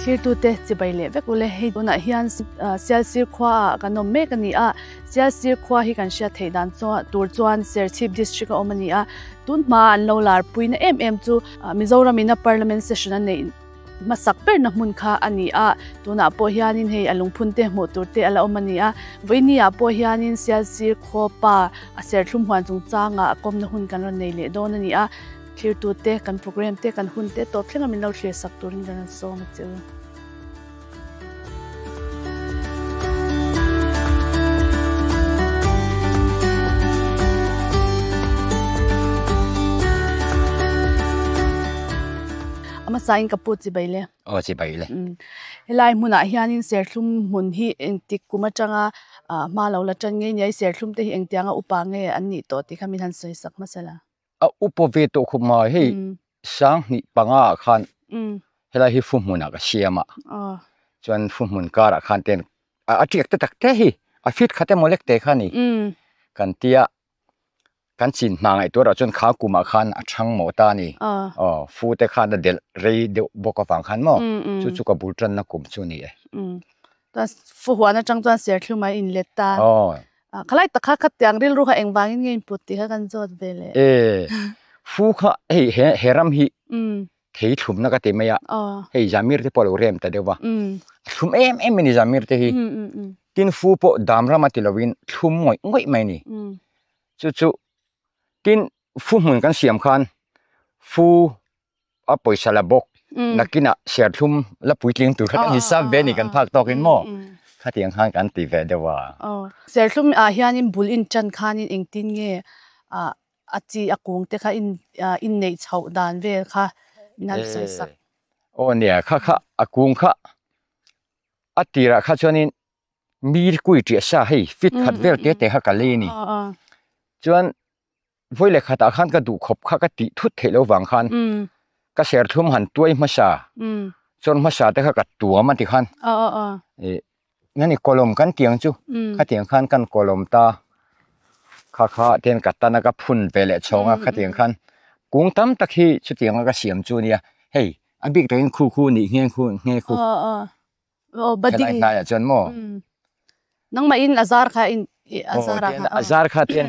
Thlirtute chibai leh vek ule hei tunah hian Sialsir khua ah kan awm mek a ni a, Sialsir khua hi kan hriat theih dan tur chuan Serchhip district a awm a ni a, tun hma an lo lar puina em em chu Mizoram in a Parliament session a neih hmasak berna hmun kha a ni a, tunah pawh hianin hei a lungphun te hmuh tur te a la awm a ni a, vawiini ah pawh hianin Sialsir khaw pa a serthlum huan chungchangah kawmna hun kan rawn nei leh dawn a ni a. Thlirtute, kan program te, kan hun te tawp thlenga min lo thlir sak turin kan rawn sawm a che u. A hmasa in ka pu chibai le. Aw chibai le. Helai hmunah hianin serthlum hmun hi engtik kum atanga hma lo la tan ngei nia i serthlum te hi engtianga upa nge an nih tawh tih kha min han sawi sak hmasa la. A upa ve tawh khawp mai hei 2005 ah khan helai hi fu hmunah ka siam a chuan fu hmun karah khan ten a tiak te tak te hi a fit khat emaw lek te kha ni kan tia kan chin hna ngaih turah chuan kha kumah khan a thang mawh ta a ni aw fu te khan a delh rei deuh bawk avang khan maw chu chu ka bul tanna kum chu a ni e. Chuan fu huan atang chuan serthlum a inlet ta. Khalai tak kha khatiang rilru kha engvangin nge input tih kha kan zawt ve leh. E, fu kha hei he he ram hi thei thlumna ka ti mai a, hei Zamir te pawh a lo rem ta deuh va, a thlum em em mai a ni Zamir te hi, tin fu pawh dam ram a ti lovin thlum ngawih ngawih mai a ni, chu chu tin fu hmun kan siam khan fu a pawisa la bawk nakinah serthlum la puitling tur kha kan hisap ve a ni kan phak tawkin maw khatiang khan kan ti ve deuh a. Aw serthlum ah hianin bul in tan khanin engtin nge ah a chi a kung te kha in in neih chhoh dan vel kha min han sawi sak. Aw nia kha kha a kung kha a tirah kha chuanin mi kui ṭiah sa hei fit khat vel te te kha ka lei a ni chuan Vawi leh khatah khan ka duh khawp kha ka tih thut theih lo vang khan ka serthlum han tuai hmasa chuan hmasa te kha ka tuam a ti khan ih nge ni kawlawm kan tiang chu khatiang khan kan kawlawm ta kha kha ten ka tan a ka phun ve leh chhawng a khatiang khan kung tam tak hi chutiang a ka siam chu a nia hei a bik takin khu khu nih nghe khu nghe khu helai hnaiah chuan maw nangmah in a zar kha in a zar kha a zar kha ten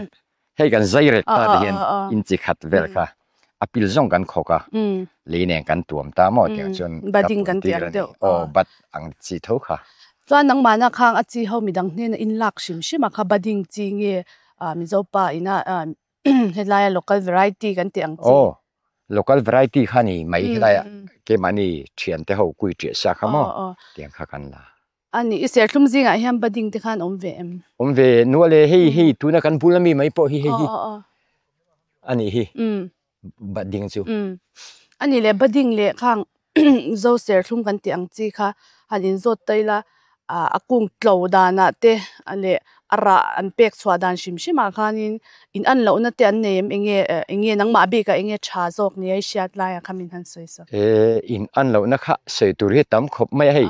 hei kan zai rek ta ti hian in chi khat vel kha a pil zawng kan khawk a lei nen kan tuam ta maw tiang chuan budding kan ti ang deuh aw bud ang chi tho kha chuan nangmah na khang a chi ho midang hnena in lak hrim hrim a kha budding chi nge mizo pa ina helaia local variety kan tih ang chi. Aw, local variety kha ni mai helaia keimahni thiante ho kui ṭiah sa kha maw tiang kha kan la. A ni, i serthlum zingah hian budding te khan awm ve em? Awm ve nual e, hei hei tuna kan bula mi mai pawh hi hei hi a nih hi budding chu. A ni le, budding leh khang zo serthlum kan tih ang chi kha han inzawt ta ila a kung tlo danah te leh a rah an pek chhuah dan hrim hrim ah khanin in an lohna te an nei em enge enge nangmah bikah enge tha zawk nia i hriat laiah kha min han sawi sak. E in an lohna kha sawi tur hi tam khawp mai a hei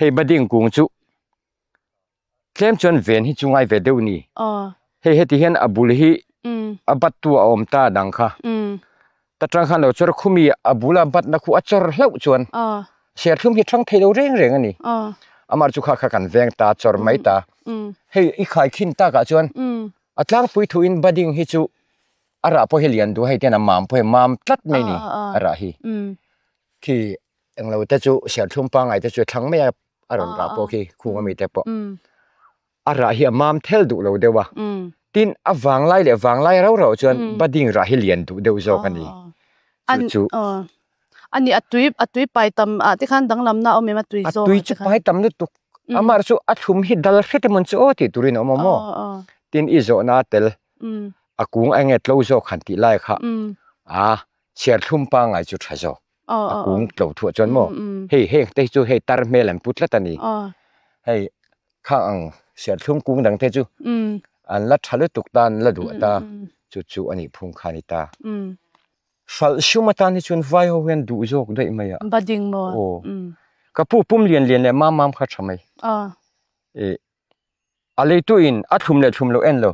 hei budding kung chu tlem chuan ven hi chu ngai ve deuh ni hei heti hian a bul hi a bat tu a awm ta dang kha ta tang khan lo chawr khumi a bula bat na khu a chawr hlauh chuan serthlum hi thang thei lo reng reng a ni amah chu kha kha kan veng ta chawr mai ta hei i khai khin takah chuan a tlangpui thuin budding hi chu a rah pawh hi lian duh hei tian a mam pawh hi mam tlat mai ni a rah hi khi englo te chu serthlum pangngai te chu thlang mai a a rawn rah pawh khi khung ami te pawh a rah hi a mam thel duh lo deuh a tin a vanglai leh vanglai rau rau chuan budding rah hi lian duh deuh zawk a ni chu chu ani a tui a tui pai tam ah te khan danglam na awm em a tui zawng a tui chu pai tam lutuk amah chu a thlum hi dal hret emaw chu aw tih turin a awm a maw tin i zawhna a tel a kung enge tlo zawk han tih lai kha a chhiarthlum pangngai chu tha zawk. a kung tlo thuah chuan maw hei heng te hi chu hei tar hmel an pu tlat a ni hei khang ang serthlum kung dang te chu an la tha lutuk ta an la duh ta chu chu a nih phung kha a ni ta hralh sum atan hi chuan vai ho hian duh zawk daih mai a budding maw aw ka pu pum lian lian leh mam mam kha tha mai e A leituin a thlum leh thlum loh en lo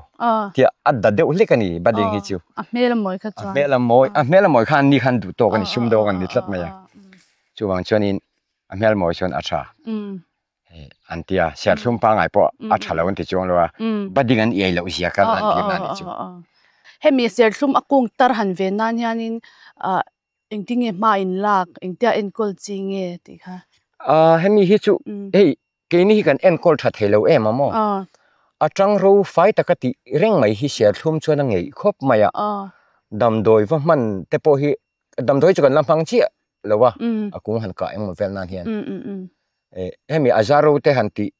tiah a da deuh hlek a ni budding hi chu. A hmel a mawi kha chuan. A hmel a mawi, a hmel a mawi khan ni khan duh tawk a ni, sum dawng an ni tlat mai a. Chuvang chuanin A hmel mawi chuan a tha an tia, serthlum pangngai pawh a tha lo an ti chuang lo a, budding an iai loh zia kha an tir na a nih chu. Hemi serthlum a kung tar han ve nan hianin engtinge hma in lak, engtia enkawl chi nge tih kha? Hemi hi chu hei keini hi kan enkawl tha thei lo em a maw? A tang ro fai taka tih reng mai hi serthlum chuan a ngeih khawp mai a, damdawi va hman te pawh hi damdawi chu kan la hmang chiah lo a, a kung han kah engmaw vel nan hian hemi a zar ro te han tih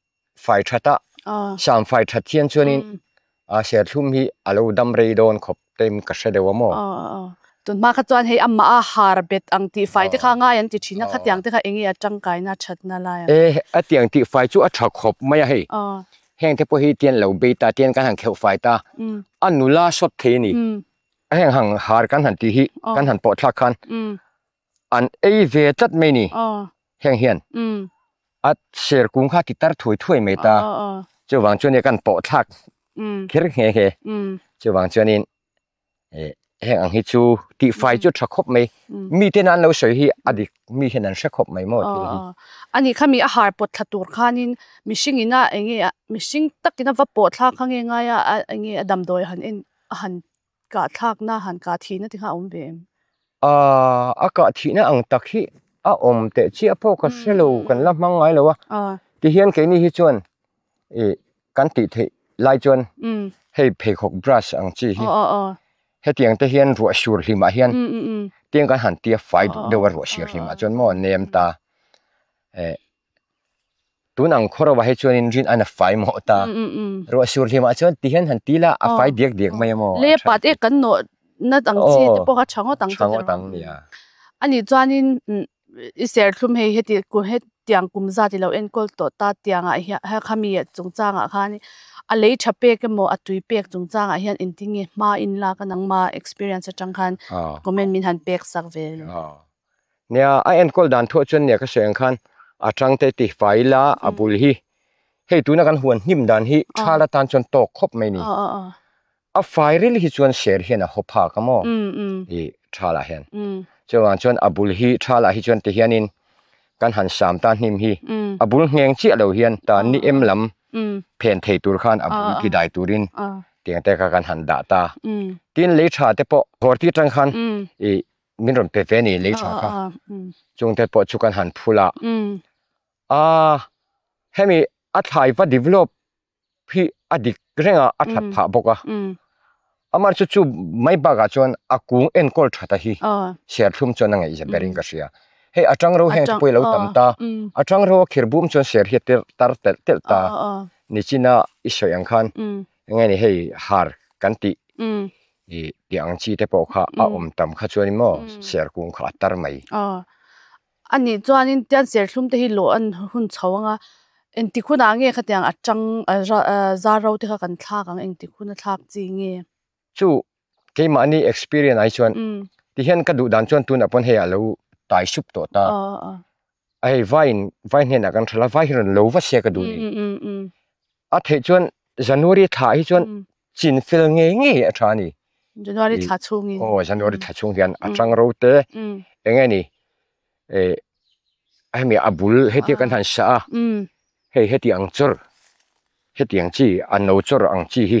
fai that a, sam fai that hian chuanin a serthlum hi a lo dam rei dawn khawp te in ka hre deuh a maw. Tunhma kha chuan hei amah a har bet ang tih fai te kha ngai an ti thin a, khatiang te kha eng nge a tangkaina thatna lai ang? E, a tiang tih fai chu a tha khawp mai a hei, heng te pawh hi tian lo bei ta, tian kan han kheuh fai ta, a nula sawt thei a ni. Heng hang har kan han tih hi kan han pawh thlak khan an ei ve tlat mai ni heng hian a ser kung kha ti tar thuai thuai mai ta chuvang chuan kan pawh thlak kher nghe nghe chuvang chuanin heng ang hi chu tihfai chu tha khawp mai mi ten an lo sawi hi a dik mi hian an hre khawp mai maw thil hi. Ani khami a har pawt thla tur khanin mihring ina enge mihring takin a va pawh thlak kha nge ngai a enge a damdawi han en a han kah thlakna han kah thihna te kha a awm ve em? Aaa a kah thihna ang tak hi a awm teh chiah pawh ka hre lo kan la hmang ngai lo a tihian keini hi chuan ih kan tih theih lai chuan hei pheikhawk brush ang chi hi hetiang te hian ruah sur hlimah hian tiang kan han tia fai duh deuh a ruah sur hlimah chuan maw nem ta eh Tun ang khaw ro ah hi chuanin rin an a fai mawh ta. Ruah sur hlim ah chuan ti hian han ti la a fai diak diak mai a maw. Le pat e kan nawh nat ang chi te pawh kha tha ngawt ang chu ngawt ang nia. Ani chuanin i serthlum hei heti hetiang kum zat i lo enkawl tawh ta tiang ah hian khami chungchang ah khan a lei tha pek emaw a tui pek chungchang ah hian engtin nge hma in lak a nangma experience atang khan comment min han pek sak ve. Nia, a enkawl dan thuah chuan nia ka sawi ang khan a tang te ti fai ila a bul hi hei tuna kan huan hnim dan hi thal atan chuan tawk khawp mai ni. A fai ril hi chuan ser hian a haw phak a maw ih thalah hian. Chuvang chuan a bul hi thalah hi chuan tihianin kan han sam ta hnim hi a bul ngheng chiah lo hian ta ni em lam phen thei tur khan a bul ti dai turin tiang te kha kan han dah ta. Tin lei tha te pawh horti atang khan ih min rawn pe ve a ni lei tha kha chung te pawh chu kan han phul a aaa hemi a thlai va develop hi a dik reng a a that phah bawk a amah chu chu mai bakah chuan a kung enkawl that a hi serthlum chuan a ngaihza berin ka hria hei a tang ro heng te pawh hi a lo tam ta a tang ro a khir bum chuan ser hi a tar telh telh ta nichina i sawi ang khan enge ni hei har kan tih I tih ang chi te pawh kha a awm tam kha chuan maw serkung kha a tar mai. Aw. A nih chuanin tian serthlum te hi lawh an hun chho ang a, engtik hunah nge khatiang a tang a zar ro te kha kan thlak ang engtik hun a thlak chi nge? Chu keimahni experience ai chuan tihian ka duh dan chuan tunah pawn hei a lo tai sup tawh ta. A hei vaiin vai hnenah kan hralh a, vai hi rawn lo va sia ka duh ni. A theih chuan January thla hi chuan chin fel ngei ngei a tha a ni. January thla chhungin. Aw January thla chhung hian a tang ro te eng nge ni eh hemi a bul heti kan han sah a hei heti ang chawr heti ang chi a no chawr ang chi hi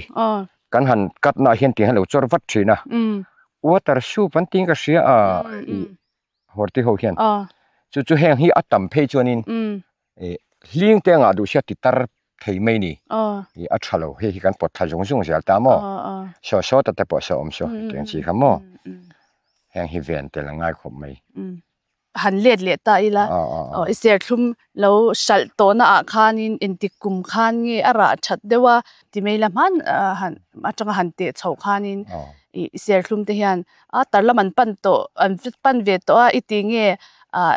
kan han cut na ah hian tiang hian lo chawr vat thin a water soup an tiin ka hria a ih horti ho hian chu chu heng hi a tam phei chuanin ih hling te angah duh sia ti tar thei mai ni ih a tha lo hei hi kan pawt thla zung zung zel ta maw saw saw ta te pawh saw awm saw hetiang chi kha maw heng hi ven tel a ngai khawp mai. Han let leh ta ila aw i serthlum lo hralh tawhna ah khanin engtik kum khan nge a rah that deuh a ti mai la hman han atanga han teh chhoh khanin ih serthlum te hian a tar lam an pan tawh an pan ve tawh a i ti nge ah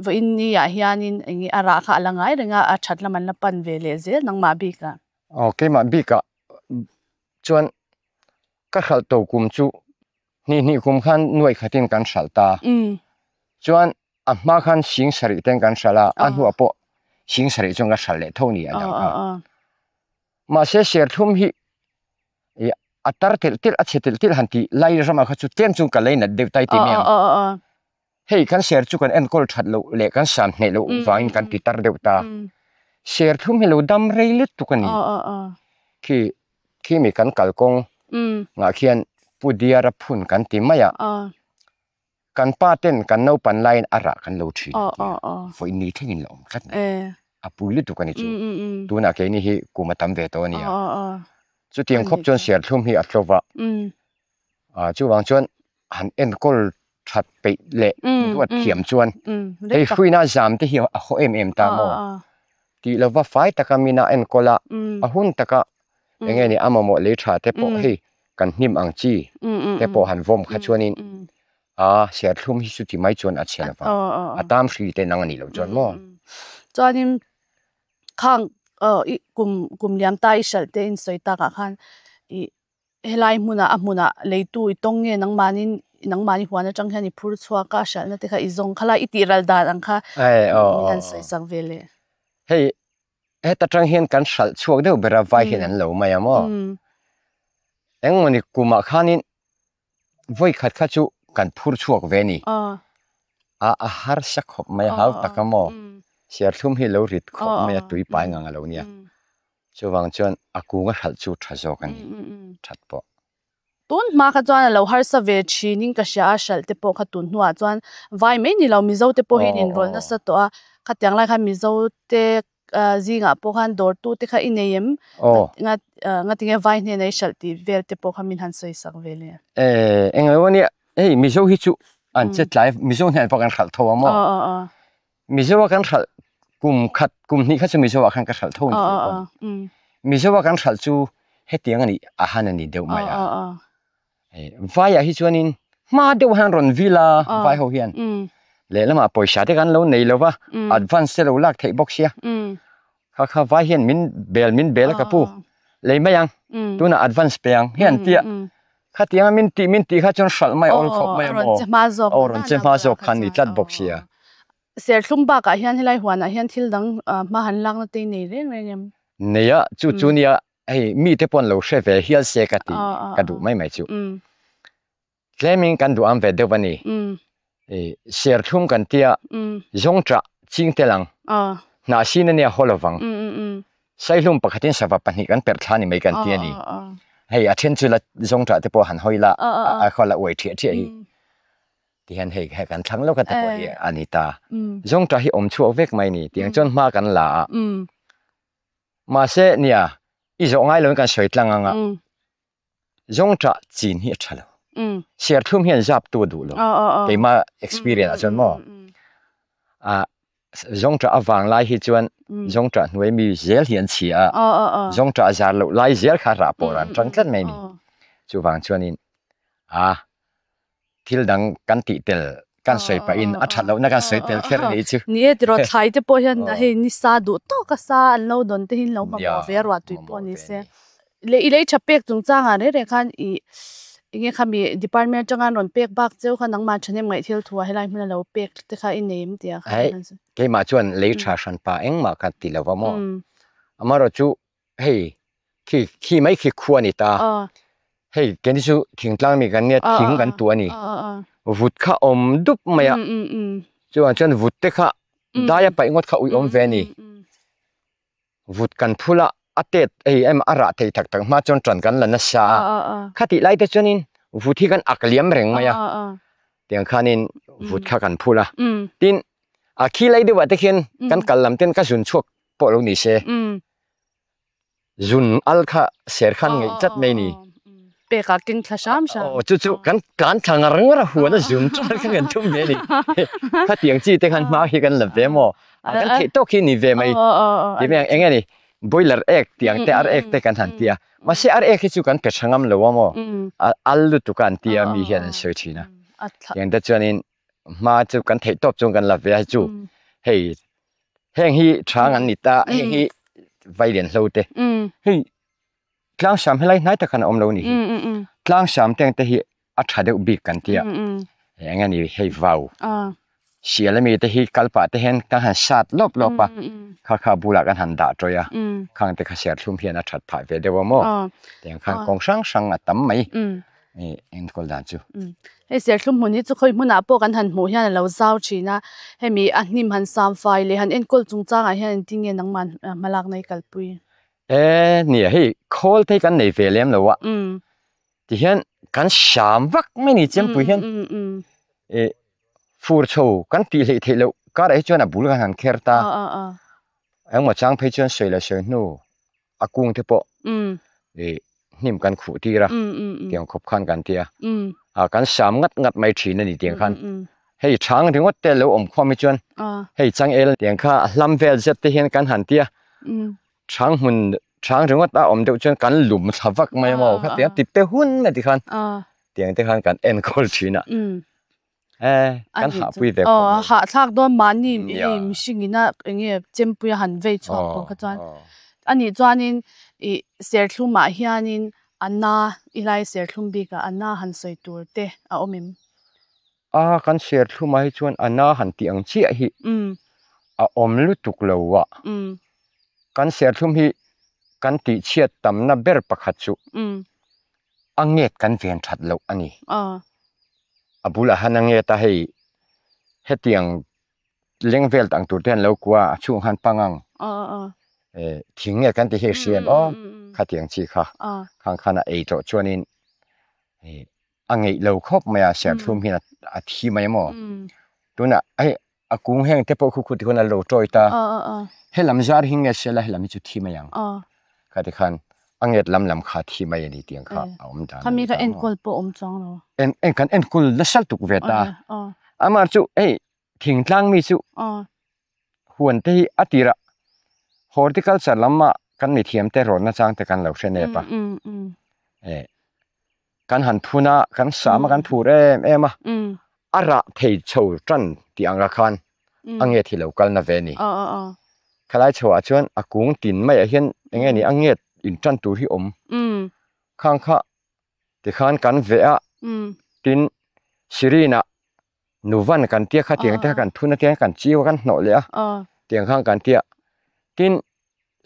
vawiin ni ah hianin eng nge a rah kha a la ngai reng a a that lam an la pan ve leh zel nangmah bik ah. Aw keimah bik ah chuan ka hralh to kum chu hnih hnih kum khan nuai khatin kan hralh ta chuan a hma khan sing sarih ten kan hralh a a hnuah pawh sing sarih chuan ka hralh leh tho ni a dang kha mahse serthlum hi ih a tar telh telh a chhe telh telh han tih lai ramah kha chu tlem chu ka lei nat deuh tai ti mai ang. Hei kan ser chu kan enkawl that loh leh kan san hneh loh vangin kan ti tar deuh ta. Serthlum hi lo dam rei lutuk a ni. Khi khi mi kan kalkawng ngah khian Pu Diara phun kan ti mai a. Kan pa ten kan naupan laiin a rah kan lo thin a tia. Vawi ni thlengin la awm tlat mai. A pui lutuk a ni chu. Tunah keini hi kum a tam ve tawh a nia. Chutiang khawp chuan serthlum hi a tlawva. Chuvang chuan han enkawl that peih leh duat thiam chuan hei hruina zam te hi a haw em em ta maw tih lova fai taka mina enkawl a a hun taka eng nge ni a mamawh lei tha te pawh hei kan hnim ang chi te pawh han vawm kha chuanin a serthlum hi chuti mai chuan a chhe lova a tam hri te nang a nih loh chuan maw. Chuanin khang i kum kum liam ta i hralh te in sawi takah khan ih Helai hmunah a hmunah leitu i tawng nge nangmanin nangmahni huan atang hian i phur chhuak a, hralhna te kha i zawng kha la i tih ral dan ang kha min han sawi sak ve le. Hei heta tang hian kan hralh chhuak deuh ber a vai hian an lo mai a maw? Engmawni kumah khanin vawi khat kha chu kan phur chhuak ve a ni. A a harsa khawp mai a hau tak a maw? Serthlum hi lo rit khawp mai a tui pai ngang a lo nia. Chuvang chuan a kung a hralh chu tha zawk a ni, that pawh. Tun hma kha chuan a lo harsa ve thinin ka hria a, hralh te pawh kha tun hnuah chuan vai mai ni lo Mizo te pawh hian inrawlh nasa tawh a, khatiang lai khan Mizo te zingah pawh khan dawrtu te kha i nei em? Ngatinge vai hnena i hralh tih vel te pawh kha min han sawi sak ve le. Englo ania, hei Mizo hi chu an che tlai, Mizo hnenah pawh kan hralh tho a maw? Mizo a kan hralh kum khat kum hnih kha chu Mizo ah khan ka hralh tho ni thei pawh. Mizo a kan hralh chu hetiang a nih a han a ni deuh mai a. Vai ah hi chuanin hma deuh hian rawn vil a vai ho hian lehlamah pawisa te kan lo nei lo va advance te lo lak theih bawk sia. Kha kha vai hian min bel min bel a ka pu lei mai ang tunah advance pe ang hian tia khatianga min tih min tih kha chuan hralh mai awl khawp mai a maw aw rawn che hma zawk khan ni tlat bawk sia. Serthlum bakah hian helai huanah hian thil dang hma han lakna te i nei reng reng em? Nei a chu chu nia hei mite pawh an lo hre ve hial se ka ti ka duh mai mai chu. Tlemin kan duh am ve deuh a ni. Serthlum kan tia zawngṭah ching tel ang. Hnah sin a nia haw lovang. Saihlum pakhatin sava pahnih kan perh thla ni mai kan ti a ni. Hei a then chu la zawngṭah te pawh han hawi la a khaw la uai ṭhiah ṭhiah hi. Tihian hei hei kan thlang lawk a te pawh hi a ni ta. Zawngṭah hi awm chhuak vek mai ni. Tiang chuan hma kan la a. Mahse nia i zawh ngai loin kan sawi tlang ang a. Zawngṭah chin hi a ṭha lo. Serthlum hian zap tu a duh lo. Keimah experience ah chuan maw ah zawngṭah a vang lai hi chuan zawngṭah hnuai mi zel hi an chhia a, zawngṭah zar loh lai zel kha rah pawh an ṭang tlat mai a ni. Chuvang chuanin ah thil dang kan tih tel kan sawi pahin a that lohna kan sawi tel kher anih chu. Ni e tiraw thlai te pawh hian hei ni sa duh tawk a sa an lo dawn te hi an lo mamawh ve a ruah tui pawh ni se. Leh i lei tha pek chungchangah reng reng khan i enge khami department atanga an rawn pek bak cheu kha nangmah thahnem ngaih thil thu ah helai hmuna lo pek te kha i nei em tia kha. Keimah chuan lei tha hran pa engmah kha ti lo va maw. Amaherawhchu hei khi khi mai khi khua a ni ta hei keini chu thingtlang mi kan nia thing kan tuah a ni vut kha awm dup mai a chuvang chuan vut te kha dai a paih ngawt kha ui awm ve a ni vut kan phul a a tet hei em a rah thei tak tak hma chuan tan kan la nasa a khatih lai te chuanin vut hi kan ak liam reng mai a tiang khanin vut kha kan phul a tin a khi lai deuhah te khian kan kal lam ten ka zun chhuak pawh lo ni se. Zun al kha ser khan ngeih tlat mai ni. Pek ah keng thla hram hram. Aw chu chu kan tlan thla ngar ngar a huan a zun tlan kha kan tum ve ni. Khatiang chi te khan hma hi kan la ve maw. Kan theih tawk hi ni ve mai. Ti mai ang eng nge ni boiler ek tiang te ar ek te kan han tia. Mahse ar ek hi chu kan pe tha ngam lo a maw. Al lutuk a an tia mi hian an sawi thin a. Tiang te chuanin hma chu kan theih tawp chuan kan la ve a chu hei heng hi thang an ni ta heng hi vailian hlo te hei tlang sam helai hnai tak khan a awm lo a ni hi tlang sam te ang te hi a tha deuh bik kan tia eng a ni hei vau sial ami te hi kal pah te hian kan han sat lawp lawp a kha kha bulah kan han dah tawih a khang te kha serthlum hian a that phah ve deuh a maw tiang khan kawng hrang hrang a tam mai. Enkawl dan chu. Hei serthlum hmun hi chu khawi hmunah pawh kan han hmuh hian a lo zau thin a, hemi a hnim han sam fai leh han enkawl chungchangah hian engtin nge nangmah hmalakna hi kalpui? E nia hei khawl te hi kan nei ve lem lo a, tihian kan hram vak mai ni chempui hian e fur chho kan tih hleih theih loh karah hi chuan a bul kan han kher ta, engmaw chang phei chuan sawi leh sawi hnu a kung te pawh ih hnim kan khuh tir a tiang khawp khan kan tia a kan sam ngat ngat mai thin a ni tiang khan hei chhang ringawt te lo awm khawm hi chuan hei changel tiang kha a hlam vel zet te hian kan han tia chhang hmun chhang ringawt a awm deuh chuan kan lum thla vak mai a maw khatiang ti pe hun mai tikhan tiang te khan kan enkawl thin a. Eh, kan Ani hah chu pui ve khawp aw mai. hahthlak dawn mahni Mm, hei ya. mihring ina enge chempui a han vei chhuak tur Aw, kha chuan aw. ani chuanin ih serthlum ah hianin a na i lai serthlum bik ah a na han sawi tur te a awm em? A kan serthlum ah hi chuan a na han tih ang chiah hi a awm lutuk lo a. Kan serthlum hi kan tih chhiat tamna ber pakhat chu a nget kan ven that loh a ni. A bulah han a nget a hei hetiang leng vel ang tur te an lo kua a chhung han pang ang thing nge kan ti hi hria em aw khatiang chi kha khang khan a ei tawh chuanin a ngeih lo khawp mai a serthlum hian a thi mai maw tunah hei a kung heng te pawh khu khu tikhawn a lo tawi ta helam zar hi nge sela helam hi chu thi mai ang khati khan a nget lam lam kha thi mai a ni tiang kha a awm dan khami kha enkawl pawh awm chuang lo en en kan enkawl nasa tuk ve ta amah chu hei thingtlang mi chu huan te hi a tirah horticulture lama kan mithiam te rawtna chang te kan lo hre nep a kan han phun a kan sam a kan phur em em a a rah thei chho tan tih anga khan a nget hi lo kal na ve a ni khalai chho ah chuan a kung tin mai ah hian eng nge ni a nget in tan tur hi awm khang kha tikhan kan veh a tin sirin ah nuvan kan tia kha tiang te kha kan thun a tiang kan chiu a kan hnawh leh a tiang khan kan tia tin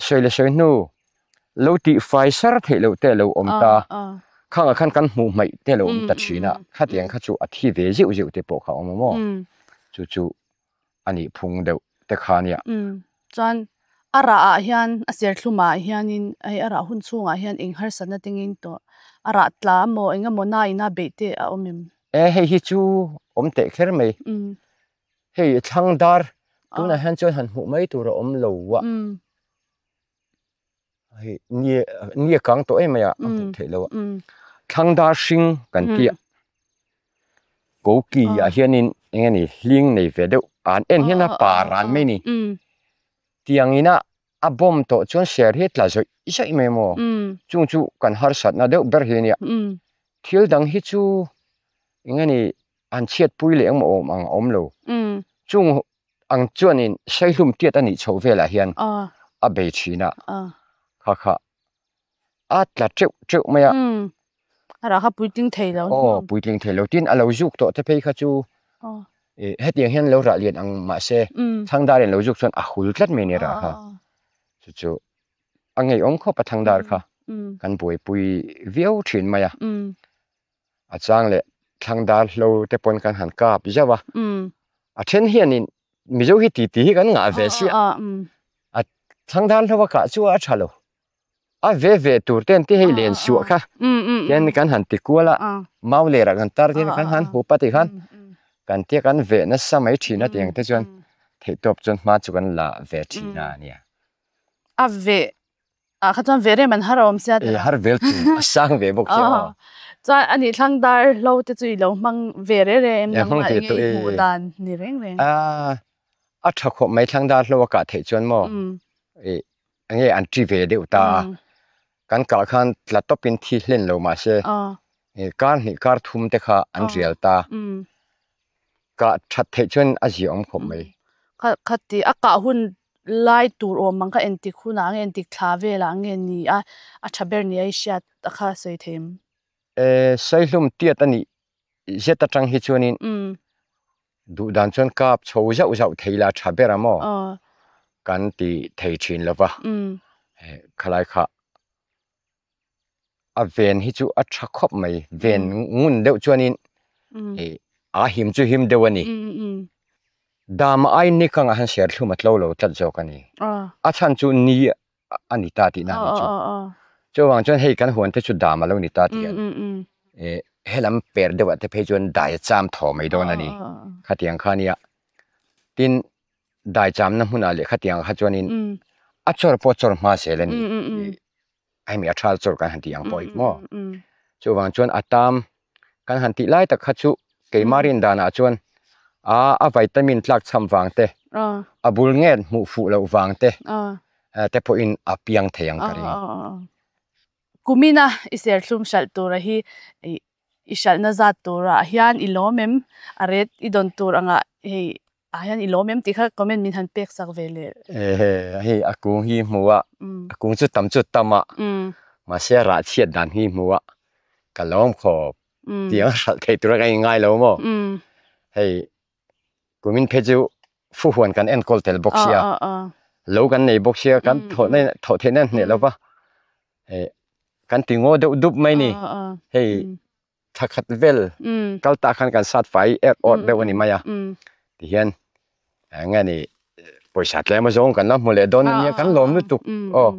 sawi leh sawi hnu lo tih fai sar theih loh te a lo awm ta khangah khan kan hmuh hmaih te a lo awm ta thin a khatiang kha chu a thi ve zeuh zeuh te pawh kha a awm a maw chu chu a nih phung deuh te kha nia. Chuan a rah ah hian a serthlum ah hianin hei a rah hun chhungah hian eng harsatna te ngeng tawh a rah tla emaw eng emaw na ina beih te a awm em? E hei hi chu awm teh kher mai. Hei thlang dar tunah hian chuan han hmuh mai tur a awm lo a. Hei ni ni a kang tawh em mai a a hmuh theih loh a. Thlang dar hring kan tih a koki ah hianin eng nge ni hling nei ve deuh an en hian a par an mai a ni. Tiang ina a bawm tawh chuan ser hi tla zawih zawih mai maw? Chung chu kan harsatna deuh ber hi a nia. Thil dang hi chu eng nge ni an chhiatpui leh engmaw awm ang a awm lo. Chung ang chuanin Saihlum tiat a nih chhoh velah hian a bei thin a, kha kha a tla teuh teuh mai a. A rah kha puitling thei lo. Aw, puitling thei lo. Tin, a lo zuk tawh te phei kha chu hetiang hian lo rah lian ang mahse thangdar in lo zuk chuan a hul tlat mai a ni rah kha. Chu chu a ngeiawm khawp a thangdar kha kan buaipui viau thin mai a. A chang leh thangdar hlo te pawn kan han kap zauh a. A then hianin Mizo hi titi hi kan ngah ve sia. A thangdar hlo a kah chu a tha lo. A ve ve tur te an ti hei len suah kha hian kan han ti kual a mau lerah kan tar hian kan han hup a ti khan kan tia kan veh nasa mai thin a tiang te chuan theihtawp chuan hma chu kan la ve thin a nia. A veh ah kha chuan ve rem an har a awm sia tih har vel chu a sang ve bawk sia aw. Chuan ani thlang dar hlo te chu i lo hmang ve re re em nangmah enge i hmuh dan ni reng reng. A tha khawp mai thlang dar hlo a kah theih chuan maw enge an ti ve deuh ta a, kan kah khan tla tawpin thi hlen lo mah se kar hnih kar thum te kha an rial ta, kah that theih chuan a zia awm khawp mai. Kha ti a kah hun lai tur awm ang kha entik hunah nge entik thla velah nge ni a, a tha ber ni a i hriat a kha sawi thei em? Saihlum tiat a nih zet atang hi chuanin duh dan chuan kap chho zauh zauh thei la tha ber a maw kan ti thei thin lo va, khalai kha A ven hi chu a tha khawp mai, ven ngun deuh chuanin a him chu him deuh a ni. Dam aiin ni kangah hian serthlum a tlo lo tlat zawk a ni. A chhan chu ni a ni ta tihna a ni chu. Chuvang chuan hei kan huan te chu dam a lo ni ta tih a ni. Helam per deuhah te phei chuan dai a cham thaw mai dawn a ni. Khatiang kha nia. Tin, dai chamna hmunah leh khatiang kha chuanin a chawr pawh chawr hma zel a ni. Hemi a thal chawr kan han tih ang pawh hi maw. Chuvang chuan a tam kan han tih lai tak kha chu keimah rin danah chuan a a vitamin tlak chham vang te, a bul nge hmuh fuh loh vang te te pawhin a piang thei ang ka ring. Kumina i serthlum hralh tura hi i hralhna zat turah hian i lawm em? A ret i dawn tur angah hei ah hian i lawm em tih kha comment min han pek sak ve leh. Ehe, hei a kung hi hmu a, a kung chu tam chu tam a, mahse a rah chhiat dan hi hmu a, ka lawm khawp tiang a hralh thei tura ka inngai lo maw? Hei kumin phei chu fuhuan kan enkawl tel bawk sia, lo kan nei bawk sia, kan thawh thawh theihna hneh lo va, hei kan ti ngaw deuh dup mai ni, hei thla khat vel kal tah khan kan sat fai er awr deuh a ni mai a, tihian eng nge ni pawisa tlem azawng kan la hmu leh dawn ania kan lawm lutuk aw.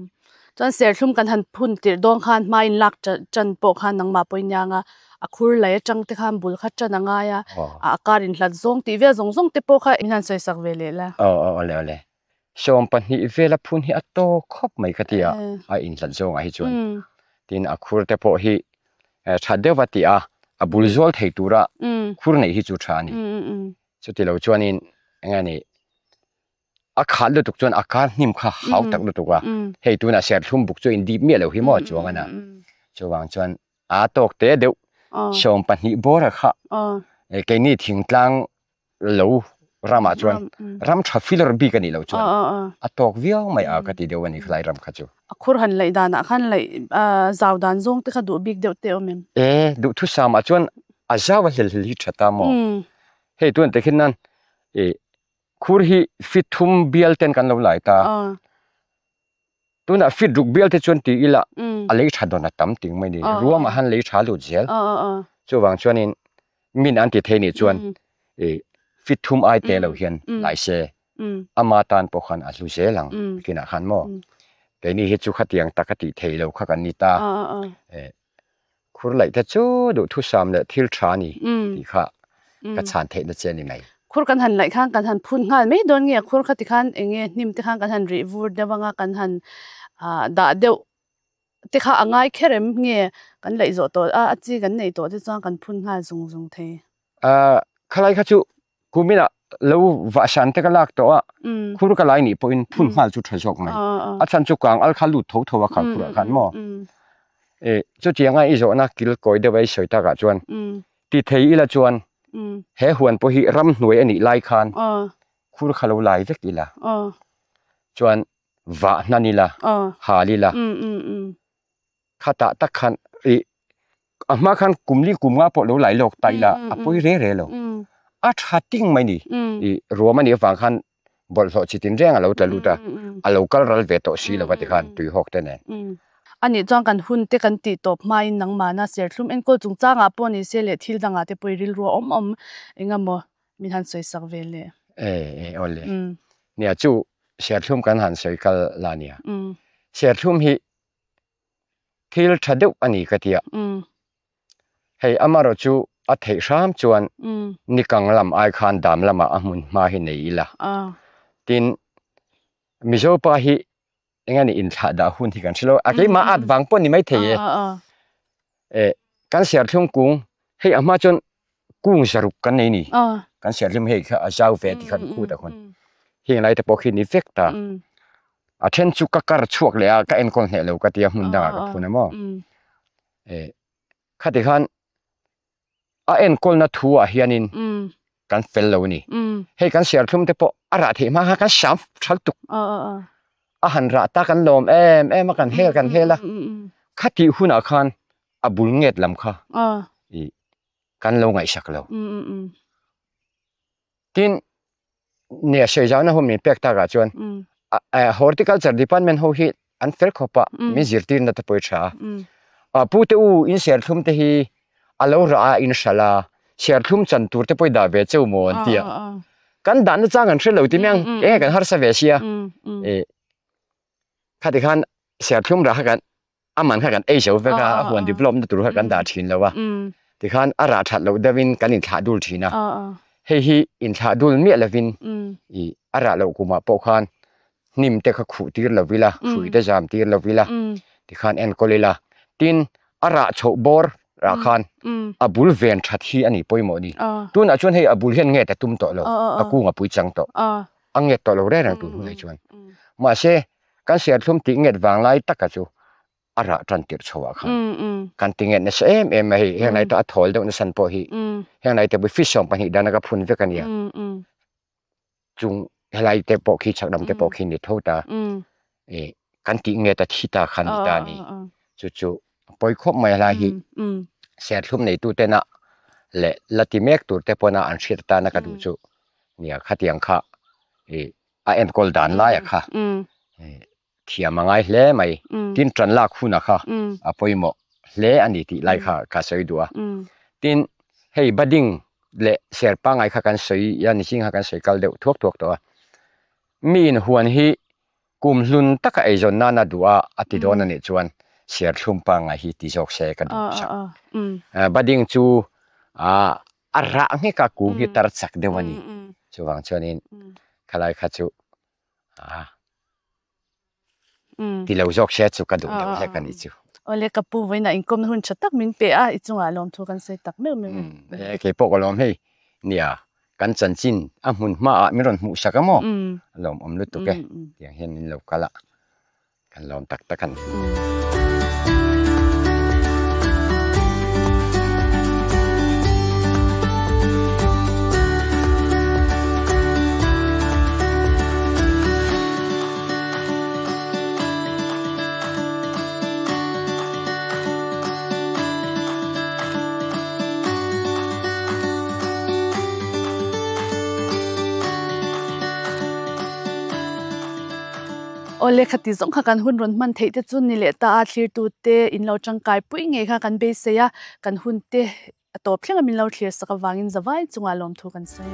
Chuan serthlum kan han phun tirh dawn khan hma in lak tan pawh khan nangmah pawh iniang a, a khur lei atang te khan bul kha tan a ngai a, a kar in hlat zawng tih vel zawng zawng te pawh kha in han sawi sak ve leh la. Aw aw awle awle. Sawm pahnih vela phun hi a tawk khawp mai ka ti a, a inhlat zawngah hi chuan. Tin, a khur te pawh hi tha deuh a ti a, a bul zual thei tura khur neih hi chu tha a ni. Chuti lo chuanin eng nge ni, a khat lutuk chuan a kar hnim kha hau tak lutuk a, hei tunah serthlum buk chu a indip miah lo hi maw chuang a na. Chuvang chuan a tawk te deuh 12 bawra kha keini thingtlang lo ramah chuan ram tha filler bik a nih loh chuan a tawk viau mai a ka ti deuh a ni khalai ram kha chu. A khur han laih danah khan laih zau dan zawng te kha duh bik deuh te awm em? E, duhthusam ah chuan a zau a hlel hlel hi tha ta maw? Hei tuan te khin nan e khur hi fit thum bial ten kan lo lai ta. Tunah fit ruk bial te chuan ti ila a lei tha dawn a tam ting mai ni. Ruam ah han lei tha lut zel. Chuvang chuanin min an ti thei nih chuan e fit thum ai te lo hian lai se ama tan pawh khan a hlu zel ang kinah khan maw. Keini hi chu khatiang tak a tih thei lo kha kan ni ta. E Khur laih te chu duhthusam leh thil tha a ni tih kha ka chhan theihna che a ni mai. Khur kan han laih khan kan han phun nghal mai dawn nge khur kha tikhan eng nge hnim te khan kan han rih vur deuh anga kan han dah deuh te kha a ngai kher em nge kan laih zawh tawh a a chi kan neih tawh te chuan kan phun nghal zung zung thei. Khalai kha chu kuminah lo vahsan te ka lak tawh a, khur ka lai nih pawhin phun nghal chu tha zawk mai. A chhan chu kang al kha lut tho tho a kha khurah khan maw. E chutianga i zawhna kil kawi deuh a i sawi takah chuan ti thei ila chuan he huan pawh hi ramhnuai a nih lai khan khur kha lo lai vek ila chuan vah hnan ila hal ila Khatah tak khan ih a hma khan kum li kum nga pawh lo lai lawk ta ila a pawi re re lo. A tha ting mai ni. Ih ruam a nih avang khan bawlhhlawh chi tin reng a lo tla lut a, a lo kal ral ve tawh si lova tikhan tuihawk te nen. A nih chuan kan hun te kan tih tawp hmain nangmahna serthlum enkawl chungchangah pawh ni se leh thil dangah te pawh i rilru a awm awm eng emaw min han sawi sak ve le. E e awle. Nia chu serthlum kan han sawi kal la nia. Serthlum hi Thil tha deuh a ni ka ti a. Hei amarawh chu a theih hram chuan nikang lam ai khan dam lamah a hmun hma hi nei ila. Tin, Mizo pa hi eng a ni inthlah dah hun hi kan hre lo a, keimah at vang pawh ni maithei e. E, kan serthlum kung hei a hma chuan kung zaruk kan nei ni. Kan serthlum hei kha a zau ve ti khan khut a khawn. Heng lai te pawh khi ni vek ta. A then chu ka kar chhuak leh a, ka enkawl hneh lo ka ti a, hmun dangah ka phun a maw. E, khati khan a enkawlna thu ah hianin kan fel lo a ni. Hei kan serthlum te pawh a rah theih hma kha kan sam thal tuk. A han rah ta kan lawm em em a, kan hel kan hel a. Khatih hunah khan a bul nget lam kha i kan lo ngaihsak lo. Tin, nia sawi zauhna hun min pek takah chuan horticulture department ho hi an fel khawp a, min zirtirna te pawh i tha a. Pute u in serthlum te hi a lo rah a in hralh a, serthlum chan tur te pawh i dah ve cheu maw an ti a. Kan dahna chang an hre lo ti mai ang, eng nge kan harsa ve sia. Khati khan serthlum rah kha kan a man kha kan ei zo vek a, a huan develop na tur kha kan dah thin lo a. Tikhan a rah that loh deuhin kan inthlah dul thin a. Hei hi inthlah dul miah lovin i a rah loh kumah pawh khan hnim te kha khuh tir lo ila, hrui te zam tir lo ila, tikhan enkawl ila. Tin, a rah chhoh bawr rah khan a bul ven that hi a ni pawimawh a ni. Tunah chuan hei a bul hian nget a tum tawh lo, a kung a pui chang tawh. A nget tawh lo reng reng tur hunah chuan. Mahse, kan serthlum tih nget vang lai taka chu a rah tan tirh chho ah khan kan ti nget nasa em em a hei heng lai te a thawl deuh nasan pawh hi heng lai te pawh fish 12 dana ka phun vek a nia chung helai te pawh khi chhak lam te pawh khi ni tho ta e kan tih nget a thi ta khan ni ta ni chu chu pawi khawp mai helai hi serthlum nei tu tena leh la ti mek tur te pawna an hriat atana ka duh chu nia khatiang kha e a enkawl dan laia kha thiam a ngai hle mai. Tin tan lak huna kha a pawimawh hle a ni tih lai kha ka sawi duh a. Tin hei budding leh ser pangngai kha kan sawi a ni ching kha kan sawi kal deuh thuak thuak tawh a. Miin huan hi kum hlun taka eizawn nana duh a a ti dawn a nih chuan ser thlum pangngai hi ti zawk se ka duh sak. Budding chu a rah nghek a kum hi tar chak deuh a ni. Chuvang chuanin khalai kha chu a ti lo zawk se chu ka duh deuh hlek a nih chu. Awle ka pu vawiinah inkawmna hun tha tak min pe a, i chungah lawmthu kan sawi tak meuh meuh e. Kei pawh ka lawm hei. Nia, kan chanchin a hmun hmaah min rawn hmuh sak a maw? A lawmawm lutuk e. Tiang hian min lo kal a, kan lawm tak tak a ni. Aw lehkha ti zawng kha kan hun rawn hman theih te chu ni leh ta a, thlirtu te in lo tangkai pui ngei kha kan beisei a, kan hun te a tawp thleng a min lo thlir sak avangin zavai chungah lawmthu kan sawi.